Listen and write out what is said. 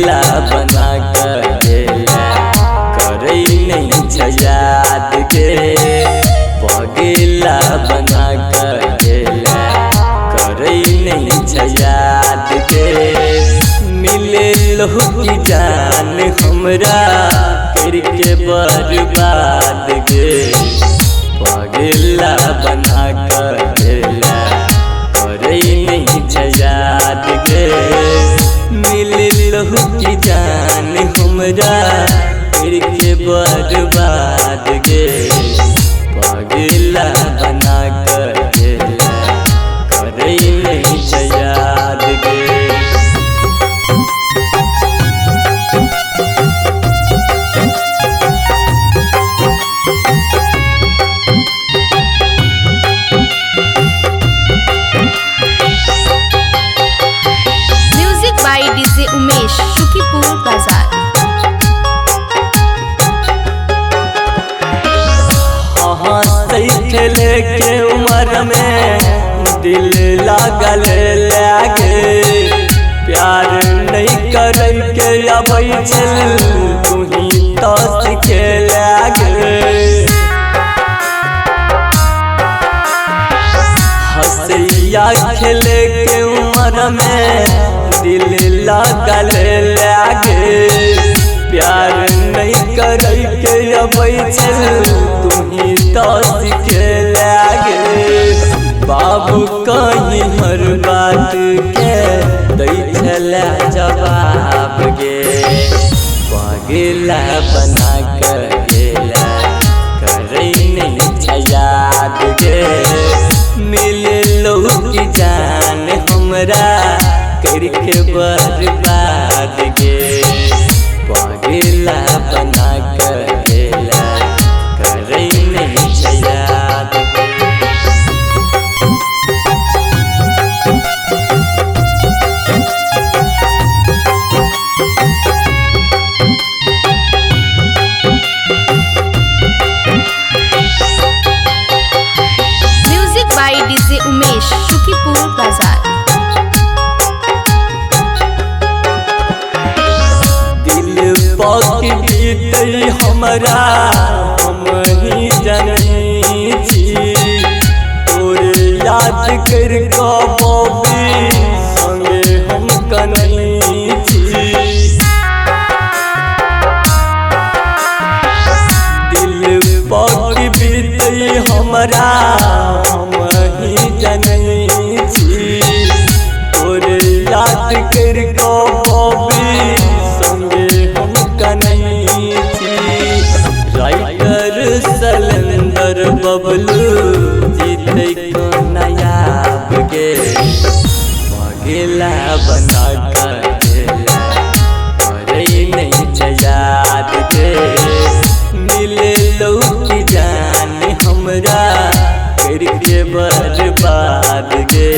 पगला बना कर गेला करै नहीं छै याद गे। पगला बना कर गेला करै नहीं छै याद गे। मिले लहू की जान हमरा करके बर्बाद गे। पगला बना कर गेला करै नहीं छै याद गे। मिले लहू की जान हमरा करके बर्बाद गे। पगला बना कर गेला करै नहीं छै याद गे। Music by DJ Umesh, Sukhipur Bazar. खेले के उम्र में दिल लागल लागे, प्यार नहीं करे के अबै छल तुही तो सीखे लागे। हसैया खेले के उम्र में दिल लागल लागे, प्यार नहीं करे के अबै छल तुही तो सीखे लागे। बाबू कहीं हर बात के दै छला जवाब गे। पगला बना कर गेला करै नहीं छै याद गे। मिले लहू की जान हमरा करके बर्बाद गे। पगला बना कर गेला करै नहीं छै याद गे। Music by DJ Umesh, Sukhipur Bazar. दिल पक बीतै हमरा हम ही जनै छी, तोर याद कर कऽ बबी संगे हम कनै छी। दिल पक बीतै हमरा हम ही जनै छी, तोर याद कर कऽ बबी संगे हम कनै छी। राइटर सलेंदर बबलू जीतै कोना याब गे। पगला बना कर गेला करै नहीं छै याद गे। मिले लहू की जान हमरा करके बर्बाद गे।